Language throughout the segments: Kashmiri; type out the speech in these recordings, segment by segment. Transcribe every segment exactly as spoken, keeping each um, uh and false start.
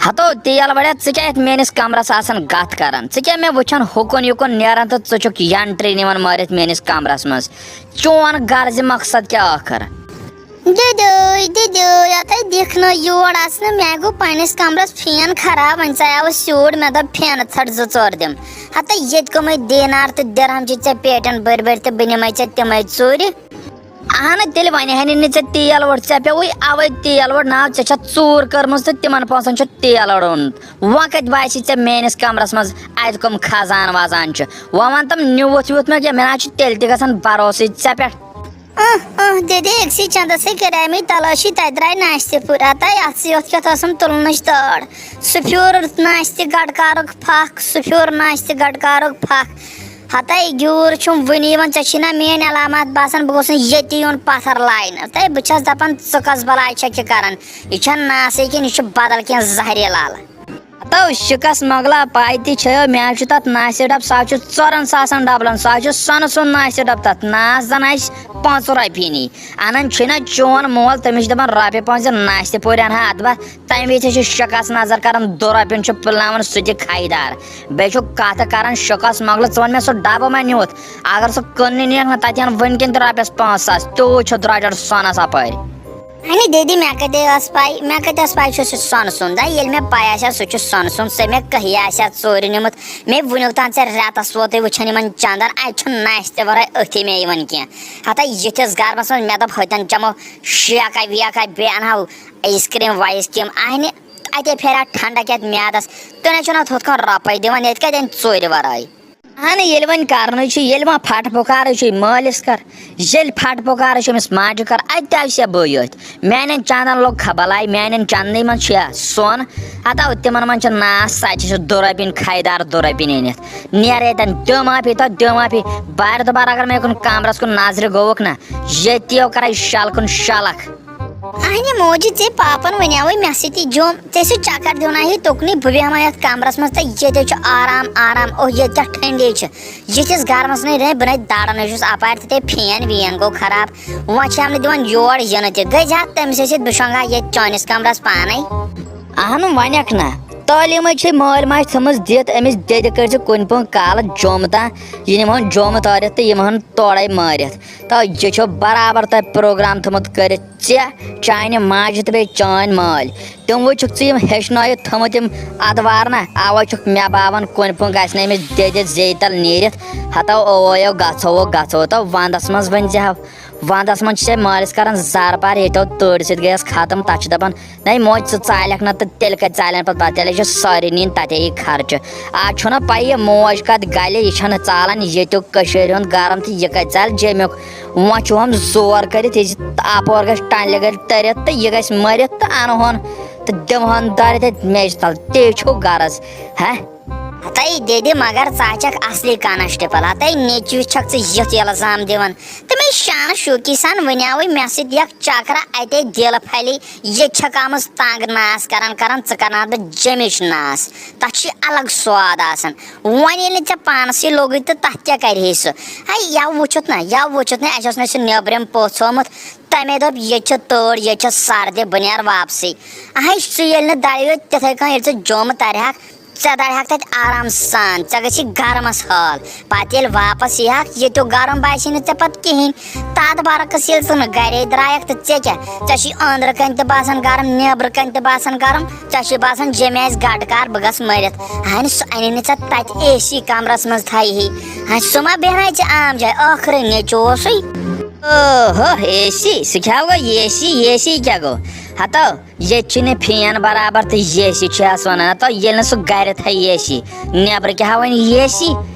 ہتو تیل وڑیا، ژٕ کیٛاہ یتھ میٲنِس کمرس آسان گتھ کران؟ ژٕ کیٛاہ مےٚ وٕچھان ہُکُن یُکُن نیران تہٕ ژٕ چھُکھ ینٹری نِوان مٲرِتھ میٲنِس کمرس منٛز؟ چون غرض مقصد کیٛاہ ٲخر؟ دِدوے، دِدوے، ہتے دِکھ نہٕ یور آسنہٕ، مےٚ گوٚو پننِس کمرس فین خراب، وۄنۍ ژایاوُس یوٗر، مےٚ دوٚپ فینہٕ ژھٹ زٕ ژور دِم۔ ہتے ییٚتہِ کٕمٕے دینار تہٕ درہم چھِ ژےٚ پیٹٮ۪ن بٔرۍ بٔرۍ تہٕ بہٕ نِمے ژےٚ تِمے ژوٗرِ۔ اہنہٕ، تیٚلہِ وَنہِ ہا نہٕ ژےٚ تیل ووٚٹ، ژےٚ پیوٚوُے اَوَے تیل ووٚٹ ناو، ژےٚ چھَتھ ژوٗر کٔرمٕژ تہٕ تِمَن پونٛسَن چھُ تیل ووٚٹ اوٚنمُت۔ وۄنۍ کَتہِ باسی ژےٚ میٛٲنِس کَمرَس منٛز اَتہِ کٕم خزان وزان چھِ؟ وۄنۍ وَن تِم نیوٗتھ ویوٗتھ مےٚ کینٛہہ، مےٚ نہ حظ چھُ تیٚلہِ تہِ گژھان بروسٕے ژےٚ پٮ۪ٹھ۔ اہ، اہ، دِدِ أکسٕے چندس ہے کریمٕے تلٲشی، تتہِ درٛاے ناشتہِ پھُرۍ۔ ہتا یتھ سٕے یوت کیتھ ٲسٕم تُلنٕچ تٲر۔ سُہ پھیوٗر ناشتہِ گٹکارُک پھکھ، سُہ پھیوٗر ناشتہِ گٹکارُک پھکھ۔ ہتے گیوٗر چھُم وُنہِ یِوان، ژےٚ چھی نا میٲنۍ علامات باسان، بہٕ گوٚژھ نہٕ ییٚتی یُن پتھر لاینہٕ۔ تہٕ بہٕ چھس دپان، ژٕ کۄس بلاے چھکھ یہِ کران؟ یہِ چھا ناسٕے کِنہٕ یہِ چھُ بدل کینٛہہ زہریٖلہٕ؟ ہتو شِکس مۄغلا، پاے تہِ چھیو، مےٚ حظ چھُ تتھ ناسہِ ڈبہٕ، سُہ حظ چھُ ژورن ساسن ڈبلن، سُہ حظ چھُ سۄنہٕ سُنٛد ناسہِ ڈبہٕ، تتھ ناس زن آسہِ پانٛژھ رۄپینی۔ انان چھُے نا چون مول، تٔمِس چھِ دپان رۄپیہِ پانٛژھ دِ ناسہِ پورِ انہا اتھ بتھ، تمہِ وِزِ چھُ شِکس نظر کران، دُ رۄپین چھُ پِلناوان سُہ تہِ خریدار۔ بیٚیہِ چھُ کتھٕ کران شِکس مۄغلہٕ، ژٕ وَن مےٚ سُہ ڈبہٕ ما نیوٗتھ؟ اگر سُہ کٕننہِ نِیَکھ نا، تتہِ ہن وٕنکیٚن تہِ رۄپیس پانٛژھ ساس، تیوٗت چھُ درٛۄجر سۄنس اپٲرۍ۔ اہنہِ دِدِ، مےٚ کتہِ ٲس پاے، مےٚ کتہِ ٲس پاے چھُ سُہ سۄنہٕ سُنٛد؟ ہا، ییٚلہِ مےٚ پاے آسہِ ہا سُہ چھُ سۄنہٕ سُنٛد، سُہ مےٚ کہہِ آسہِ ہا ژوٗرِ نیوٗمُت۔ مےٚ وُنیُک تام ژےٚ رٮ۪تس ووتُے وٕچھان یِمن چندن، اتہِ چھُنہٕ نستہِ ورٲے أتھی مےٚ یِوان کینٛہہ۔ ہتا یِتھِس گرمس منٛز مےٚ دوٚپ، ہوٚتٮ۪ن چمو شیکا ویکا، بیٚیہِ انہو آیس کریم وایس کریم۔ اہنہِ، اتے پھیرا ٹھنڈک یتھ میادس، تُہۍ نہ چھِو نہ ہُتھ کٔنۍ رۄپے دِوان، ییٚتہِ کتہِ انہِ ژوٗرِ ورٲے؟ اہن، ییٚلہِ وۄنۍ کرنٕے چھُ، ییٚلہِ وۄنۍ پھٹہٕ پُکارٕے چھُ، یہِ مٲلِس کر، ییٚلہِ پھٹہٕ پُکارٕے چھُ أمِس ماجہِ کر، اَتہِ تہِ آسہِ ہا بٕے یوت۔ میانٮ۪ن چندن لوٚگ خبلاے، میانٮ۪ن چندنٕے منٛز چھُ یا سۄن۔ ہتاو تِمن منٛز چھِ ناس، سۄ تہِ چھِ دُ رۄپِنۍ خریدار دُ رۄپِنۍ أنِتھ۔ نیرٕ ییٚتٮ۪ن، دِ معٲفی تہٕ دِ معٲفی۔ بارِ دُبارٕ اگر مےٚ کُن کمرس کُن نظرِ گوٚوُکھ نہ، ییٚتی یو کرے شل کُن شلکھ۔ اہنہِ موجی، ژےٚ پاپن ونیاوے مےٚ سۭتۍ یہِ جوم، ژےٚ سۭتۍ چکر دیُن آیہِ تُکنُے، بہٕ بیہمہٕ یتھ کمرس منٛز تہٕ ییٚتہِ چھُ آرام، آرام، اوہ، ییٚتہِ کیٛاہ ٹھنڈی چھِ، یِتھِس گرمس نٕے رہے بہٕ نَے دارن چھُس اپارِ تہٕ تے فین وین گوٚو خراب، وۄنۍ چھِ ہم نہٕ دِوان یور یِنہٕ تہِ، گٔے زِ ہا تٔمۍ سٕے سۭتۍ بہٕ شۄنٛگہٕ ہا ییٚتہِ چٲنِس کمرس پانے۔ اہنُم ونکھ نہ، تعلیٖمے چھے مٲلۍ ماجہِ تھٲمٕژ دِتھ، أمِس دٮ۪دِ کٔرۍ زِ کُنہِ پٲٹھۍ کالہٕ جوٚم تام، یہِ نِمہون جوٚم تٲرِتھ تہٕ یہِ مہن تورے مٲرِتھ۔ تہٕ یہِ چھُ برابر تۄہہِ پروگرام تھوٚمُت کٔرِتھ، ژےٚ، چانہِ ماجہِ تہٕ بیٚیہِ چٲنۍ مٲلۍ۔ تِموٕے چھُکھ ژٕ یِم ہیٚچھنٲیِتھ تھٲمٕتۍ یِم ادوار نہ، اوے چھُکھ مےٚ باوان کُنہِ پٲٹھۍ گژھِ نہٕ أمِس دٮ۪دِ زیٚیہِ تل نیٖرِتھ۔ ہتو اویو گژھو گژھو تہٕ ونٛدس منٛز ؤنۍ زِ ہا، ونٛدس منٛز چھِ ژےٚ مٲلِس کران زارٕ پار، ییٚتیو تۭرِ سۭتۍ گٔیس ختم، تتھ چھِ دپان، نَے موج، ژٕ ژالکھ نہ تہٕ تیٚلہِ کَتہِ ژالن پَتہٕ؟ پَتہٕ تیٚلہِ چھِ سٲری نِنۍ تَتے یی خرچہٕ۔ آز چھُنہ پَیی موج کَتھ گَلہِ، یہِ چھَنہٕ ژالان ییٚتیُک کٔشیٖرِ ہُنٛد گرم تہٕ یہِ کَتہِ ژالہِ جیٚمیُک۔ وۄنۍ چھُ ہُم زور کٔرِتھ، یہِ زِ اَپور گژھِ ٹَنلہِ گٔلۍ تٔرِتھ تہٕ یہِ گژھِ مٔرِتھ تہٕ اَنہٕ ہون تہٕ دِمہٕ ہون دٲرِتھ أتھۍ میٚژِ تَل۔ تے چھُو غرض، ہے؟ ہتاے دِدِ، مگر ژٕ ہا چھکھ اصلی کانسٹیبل، ہتاے نیٚچوِس چھکھ ژٕ یُتھ الزام دِوان۔ تہٕ مےٚ شانہٕ شوٗکی سان ونیاوٕے مےٚ سۭتۍ یکھ چکرا اتے دِل پھلے، ییٚتہِ چھکھ آمٕژ تنگ ناس کران کران، ژٕ کرناوتھ بہٕ جمِچ ناس۔ تتھ چھُ الگ سواد آسان۔ وۄنۍ ییٚلہِ نہٕ ژےٚ پانسٕے لوٚگُے تہٕ تتھ کیٛاہ کرِ ہے سُہ؟ ہے، یَوٕ وُچھُتھ نہ، یَوٕ وُچھُتھ نہ، اسہِ اوس نہٕ سُہ نیٚبرِم پوٚژھ ہومُت، تمے دوٚپ، ییٚتہِ چھِ تۭر، ییٚتہِ چھِ سردی، بہٕ نیرٕ واپسٕے۔ ہے، سُہ ییٚلہِ نہٕ دَرِ یوت تِتھے کٔنۍ، ییٚلہِ ژٕ جوٚم ترِہکھ، ژےٚ دَرِہَکھ تَتہِ آرام سان، ژےٚ گژھی گرمَس حٲل۔ پَتہٕ ییٚلہِ واپَس ییٖہَکھ، ییٚتیُک گرم باسی نہٕ ژےٚ پَتہٕ کِہیٖنۍ۔ تَتھ برعکس ییٚلہِ ژٕ نہٕ گَرے درٛایَکھ تہٕ ژےٚ کیٛاہ؟ ژےٚ چھُے أنٛدرٕ کَنۍ تہِ باسان گرم، نیٚبرٕ کَنۍ تہِ باسان گرم، ژےٚ چھُے باسان جیٚمہِ آسہِ گَٹہٕ کار، بہٕ گژھٕ مٔرِتھ۔ ہَنہِ سُہ اَنے نہٕ ژےٚ تَتہِ اے سی کَمرَس منٛز تھایہِ ہے۔ ہَنہِ سُہ ما بیٚہنایہِ ژےٚ عام جایہِ؟ ٲخرٕ نیٚچوٗ اوسُے۔ اوہو، اے سی؟ سُہ کیٛاہ گوٚو اے سی؟ اے سی کیٛاہ گوٚو؟ ہَتو، ییٚتہِ چھُنہٕ فین برابر تہٕ اے سی چھُ اَس وَنان۔ تو ییٚلہِ نہٕ سُہ گَرِ تھایہِ اے سی، نیٚبرٕ کیٛاہ ہاوَن اے سی؟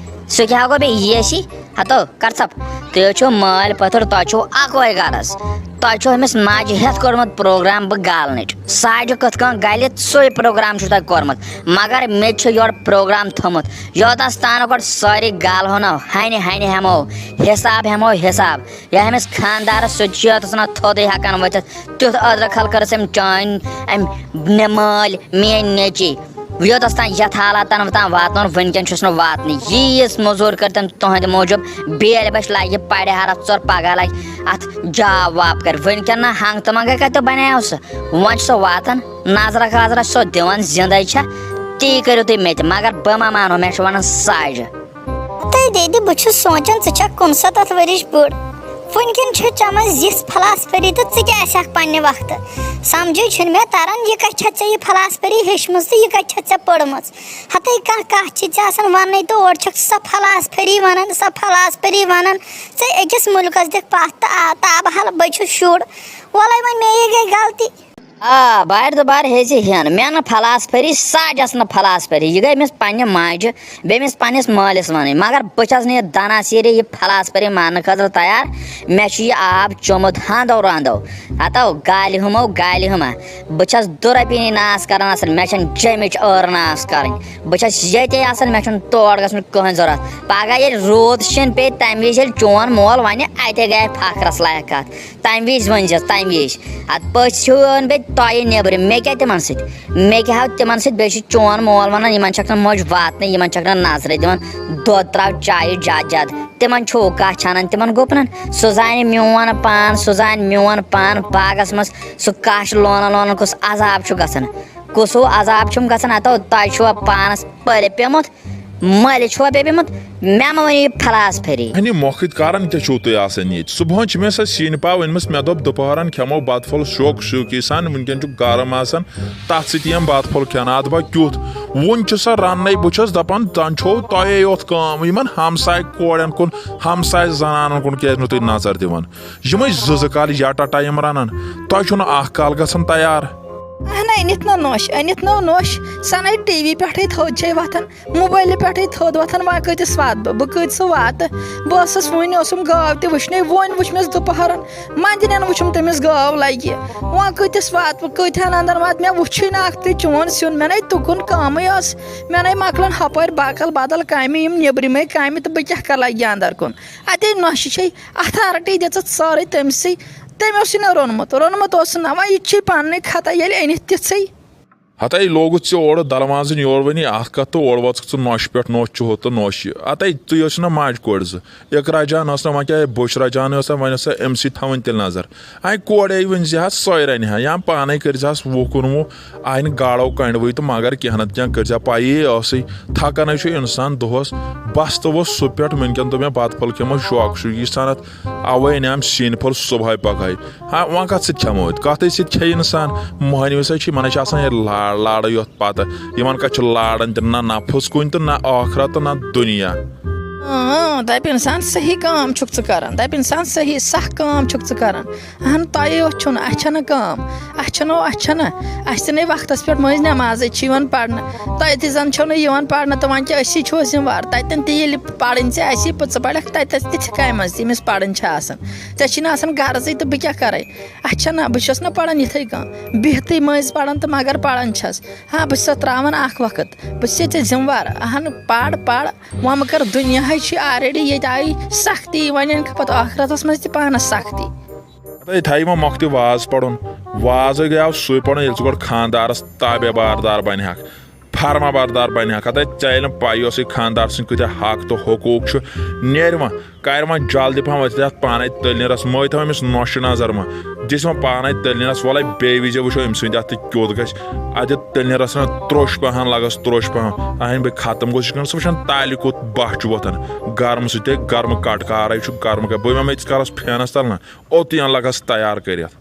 سُہ کیٛاہ ہاو گوٚو بیٚیہِ اے سی؟ ہَتو، کر ژھۄپ۔ تُہۍ حظ چھِو مٲلۍ پٔتھٕر، تۄہہِ چھُو اَکوے غرض۔ تۄہہِ چھُو أمِس ماجہِ ہٮ۪تھ کوٚرمُت پروگرام بہٕ گالنٕچ۔ ساجہِ کِتھ کٔنۍ گَلہِ، سُے پروگرام چھُو تۄہہِ کوٚرمُت۔ مگر مےٚ تہِ چھُ یورٕ پروگرام تھوٚمُت۔ یوتَس تانۍ گۄڈٕ سٲری گالہٕ ہُنو، ہَنہِ ہَنہِ ہٮ۪مو، حساب ہٮ۪مو حساب۔ یا أمِس خاندارس سۭتۍ چھُ یوتَس نہ تھوٚدُے ہٮ۪کان ؤتھِتھ۔ تیُتھ أدرَکھل کٔرٕس أمۍ چٲنۍ، أمۍ مےٚ مٲلۍ، میٲنۍ نیٚچی۔ یوٚتَس تام یَتھ حالاتَن تام واتنووُن، وٕنکٮ۪ن چھُس نہٕ واتنٕے۔ ییٖژ مٔزوٗرۍ کٔرۍ تٔمۍ تُہٕنٛدِ موٗجوٗب، بیلۍ بَچہِ لَگہِ پَرِ ہَرَس ژور، پَگاہ لَگہِ اَتھ جاب واب کَرِ۔ وٕنکٮ۪ن نہ ہنٛگ تہٕ منٛگَے کَتہِ بَنیو سُہ؟ وۄنۍ چھُ سُہ واتان، نظرہ خاضرہ چھُ سُہ دِوان زِندَے چھا، تی کٔرِو تُہۍ مےٚ تہِ، مگر بہٕ ما مانو، مےٚ چھُ وَنان ساجہِ۔ تہٕ دیدِ، بہٕ چھُس سونٛچان، ژٕ چھَکھ کُنسَتَتھ ؤرِش بٔڑ۔ وٕنکٮ۪ن چھِ ژےٚ منٛز یِژھ فلاسفری تہٕ ژٕ کیٛاہ آسہِ ہاکھ پنٛنہِ وقتہٕ؟ سمجھٕے چھُنہٕ مےٚ تران، یہِ کَتہِ چھَتھ ژےٚ یہِ فلاسفری ہیٚچھمٕژ تہٕ یہِ کَتہِ چھَتھ ژےٚ پٔرمٕژ؟ ہَتَے کانٛہہ کَتھ چھِ ژےٚ آسان وَننَے تہٕ اورٕ چھَکھ ژٕ سۄ فلاسفری وَنان، سۄ فلاسفری وَنان۔ ژٕ أکِس مُلکَس دِکھ پَتھ تہٕ آ-، تابہٕ حال بٔچھُس شُر۔ وَلَے وۄنۍ مے یے گٔے غلطی۔ آ، بارِ دُبارٕ ہیٚژِ ہٮ۪ن۔ مےٚ نہٕ فلاسفری، ساجَس نہٕ فلاسفری۔ یہِ گٔے أمِس پنٛنہِ ماجہِ، بیٚیہِ أمِس پنٛنِس مٲلِس وَنٕنۍ۔ مگر بہٕ چھَس نہٕ یہِ دَنا سیٖرِ یہِ فلاسفری ماننہٕ خٲطرٕ تیار۔ مےٚ چھُ یہِ آب چوٚمُت ہَندو رَندو۔ ہَتو گالہِ ہُمو، گالہِ ہُما۔ بہٕ چھَس دُرۄپیٖنی ناس کَران اَصٕل۔ مےٚ چھَنہٕ جیٚمِچ ٲر ناس کَرٕنۍ۔ بہٕ چھَس ییٚتے آسان، مےٚ چھُنہٕ تور گژھنُک کٕہٕنۍ ضوٚرَتھ۔ پَگاہ ییٚلہِ روٗد شیٖن پیٚیہِ، تَمہِ وِزِ ییٚلہِ چون مول وَنہِ، اَتے گٔیے فخرَس لایق کَتھ۔ تَمہِ وِزِ ؤنۍ زٮ۪س، تَمہِ وِزِ۔ اَدٕ پٔژھۍ ہیوٗ أنۍ بیٚیہِ تۄہہِ نیٚبرِم، مےٚ کیٛاہ تِمَن سۭتۍ؟ مےٚ کیٛاہ ہاو تِمَن سۭتۍ؟ بیٚیہِ چھِ چون مول وَنان، یِمَن چھَکھ نہٕ مۄج واتنٕے، یِمَن چھَکھ نہٕ نظرٕے دِوان، دۄد ترٛاو چایہِ زیادٕ زیادٕ۔ تِمَن چھُو کَچھ اَنان تِمَن گُپنَن؟ سُہ زانہِ میون پان، سُہ زانہِ میون پان باغَس منٛز، سُہ کَچھ لونان لونان کُس عذاب چھُ گژھان، کُس ہیوٗ عذاب چھُم گژھان۔ ہَتو تۄہہِ چھُوا پانَس پٔرِ پیوٚمُت؟ مٲلِس چھُوا بیٚیہِ پیوٚمُت؟ مےٚ مہ ؤنِو یہِ فلاسفری۔ اَہنہِ مۄکھٕتۍ کارن کیٛاہ چھُو تُہۍ آسان ییٚتہِ؟ صُبحن چھِ مےٚ سۄ سِنۍ پاو أنمٕژ، مےٚ دوٚپ دُپہرن کھٮ۪مو بتہٕ پھوٚل شوق شوقی سان، وٕنکٮ۪ن چھُ گرم آسان، تتھ سۭتۍ یِم بتہٕ پھوٚل کھٮ۪نہٕ، اتھ با کیُتھ؟ وُنہِ چھِ سۄ رننَے، بہٕ چھُس دپان زن چھو تۄہے یوت کٲم، یِمن ہمسایہِ کورٮ۪ن کُن، ہمسایہِ زنانن کُن کیٛازِ نہٕ تُہۍ نظر دِوان؟ یِمے زٕ زٕ کالہِ یٹا ٹایم رنان، تۄہہِ چھُو نہٕ اکھ کال گژھان تیار۔ اہن، أنِتھ نہ نوٚش، أنِتھ نٔو نوٚش، سۄ نے ٹی وی پٮ۪ٹھٕے تھوٚد چھے وۄتھان، موبایلہٕ پٮ۪ٹھٕے تھوٚد وۄتھان، وۄنۍ کۭتِس واتہٕ بہٕ، بہٕ کۭتِس واتہٕ؟ بہٕ ٲسٕس وُنہِ، اوسُم گاو تہِ وٕچھنَے، وۄنۍ وٕچھ مےٚ دُپہرَن، منٛدنٮ۪ن وٕچھُم تٔمِس گاو لَگہِ، وۄنۍ کۭتِس واتہٕ بہٕ، کۭتِہَن اَندَر واتہٕ؟ مےٚ وُچھُے نہٕ اَکھ تہِ چون سیُن، مےٚ نے تُکُن کٲمٕے ٲس، مےٚ نے مۄکلَن ہَپٲرۍ باقٕل بدل کامہِ، یِم نیٚبرِمَے کامہِ، تہٕ بہٕ کیٛاہ کَرٕ لَگہِ اَندَر کُن؟ اَتے نۄشہِ چھے، اتھارٹی دِژٕتھ سٲرٕے تٔمسٕے۔ تٔمۍ اوس یہِ نہٕ روٚنمُت، روٚنمُت اوس نہٕ۔ وۄنۍ یہِ تہِ چھے پننٕے خطا، ییٚلہِ أنِتھ تِژھٕے۔ ہتے لوگُتھ ژےٚ اورٕ دروازن یور وۄنی اکھ کتھ تہٕ اورٕ وٲژٕکھ ژٕ نۄشہِ پٮ۪ٹھ، نۄش چھُ ہُہ تہٕ نۄش یہِ۔ اتے ژٕے ٲس نہ ماجہِ کورِ زٕ۔ اقرا جان ٲس نہ، وۄنۍ کیٛاہ بوٚچھ رجان ٲس نہ، وۄنۍ ٲس سۄ أمسٕے تھاوٕنۍ تیٚلہِ نظر۔ اے کورے ؤنۍ زِ ہس سۄے رنہِ ہا، یا پانے کٔرۍ زِ ہس وُہ کُنوُہ، آے نہٕ گاڑو کنڈوٕے تہٕ مگر کینٛہہ نتہٕ کینٛہہ کٔرۍ زِ ہا۔ پَیی ٲسٕے، تھکان ہے چھُ انسان دۄہس۔ بس تہٕ ووٚس سُہ پٮ۪ٹھ، وٕنکٮ۪ن دوٚپ مےٚ بتہٕ پھوٚل کھٮ۪مو شوقہٕ شوقی سان اتھ۔ اوے انیام سِنۍ پھوٚل صبحٲے پگہٲے۔ ہا، وۄنۍ کتھ سۭتۍ کھٮ۪مو أتھۍ؟ کتھٕے سۭتۍ کھیٚیہِ انسان۔ مۄہنوِس ہے چھِ، یِمن ہے چھِ آسان ہے لا-، لاڑٕ یوت پتہٕ۔ یِمن کتھ چھُ لاڑن تہِ نہ نفس کُنہِ تہٕ نہ ٲخرت تہٕ نہ دُنیا۔ اۭں، دپہِ انسان صحیح کٲم چھُکھ ژٕ کران، دپہِ انسان صحیح سخ کٲم چھُکھ ژٕ کران۔ اہن، تۄہے یوت چھُنہٕ، اسہِ چھنہٕ کٲم، اسہِ چھنہٕ، اسہِ چھنہٕ، اسہِ تہِ نے وقتس پٮ۪ٹھ مٔنٛزۍ نٮ۪مازے چھِ یِوان پرنہٕ، تۄہہِ تہِ زن چھو نہٕ یِوان پرنہٕ، تہٕ وۄنۍ کیٛاہ، أسی چھِو ذمہٕ وار، تتٮ۪ن تہِ ییٚلہِ پرٕنۍ ژےٚ اسی، پتہٕ ژٕ پرکھ تتٮ۪س تِتھِ کامہِ منٛز تہِ، ییٚمِس پرٕنۍ چھِ آسان، ژےٚ چھِی نہٕ آسان غرضٕے، تہٕ بہٕ کیٛاہ کرے؟ اسہِ چھنہٕ، بہٕ چھس نہٕ پران یِتھے کٔنۍ، بِہتٕے مٔنٛزۍ پران تہٕ مگر پران چھس۔ ہاں، بہٕ چھسس تراوان اکھ وقت، بہٕ چھسے ژےٚ ذمہٕ وار، اہن، پر، پر، وۄنۍ مہ کر، دُنیاہٕے چھُ already، ییٚتہِ آیہِ سختی، وۄنۍ انکھ پتہٕ ٲخرتس منٛز تہِ پانس سختی۔ پتہٕ تھایہِ وۄنۍ مۄکھتہِ واز پرُن۔ وازے گٔیاو سُے پرُن، ییٚلہِ ژٕ گۄڈٕ خاندارس تابع باردار بنہِ ہاکھ، فرما بردار بنہِ ہاکھ۔ ہتے ژےٚ ییٚلہِ نہٕ پَیی ٲسٕے خاندار سٕنٛدۍ کۭتیٛاہ حق تہٕ حقوٗق چھُ، نیرِ وۄنۍ، کرِ وۄنۍ جلدی پہم، ؤتھِ اَتھ پانے تٔلنِرس، مٲتھۍ تھاو أمِس نۄشہِ نظر منٛز، دِس وۄنۍ پانے تٔلنِرس۔ وۄلے بیٚیہِ وِزِ وٕچھو أمۍ سٕنٛدِ اَتھ تہِ کیُتھ گژھِ۔ اَتہِ تٔلنِرس نہ تروٚش پہم لگس، تروٚش پہم۔ اہن بہٕ ختم گوٚژھ یہِ کٲم، سُہ وٕچھان تالہِ کوٚت بہہ چھُ وۄتھان۔ گرمہٕ سۭتۍ ہے گرمہٕ کٹکارے چھُ، گرمہٕ کیٛاہ، بہٕ بیٚہمہٕ ییٚتِس کالس فینس تل نہ، اوٚت یِن لگس تیار کٔرِتھ۔